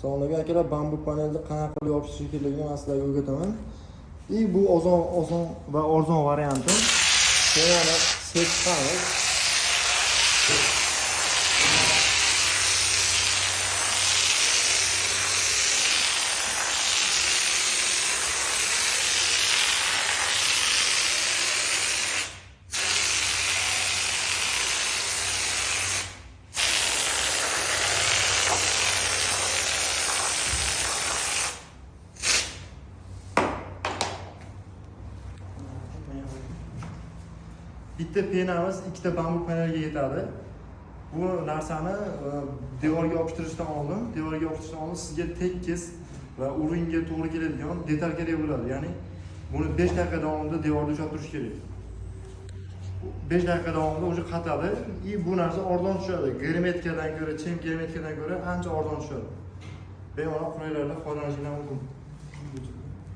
Assalomu alaykum akalar, bambu panelni qanaqa qilib yopishtirish kerakligini men sizlarga o'rgataman. И bu oson va arzon varianti. Penani sepib chiqamiz. Bitta penamiz ikkita bambu panelga yetadi. Bu narsani devorga yopishtirishdan oldin, sizga tekis va uringa to'g'ri keladigan detal kerak bo'ladi. Ya'ni buni 5 daqiqa davomida devorda ushlab turish kerak. 5 daqiqa davomida уже qatadi и bu narsa arzon tushadi. Germetikadan ko'ra, chem germetikadan ko'ra ancha arzon tushadi. Bemalol qulaylardan foydalanishingiz mumkin.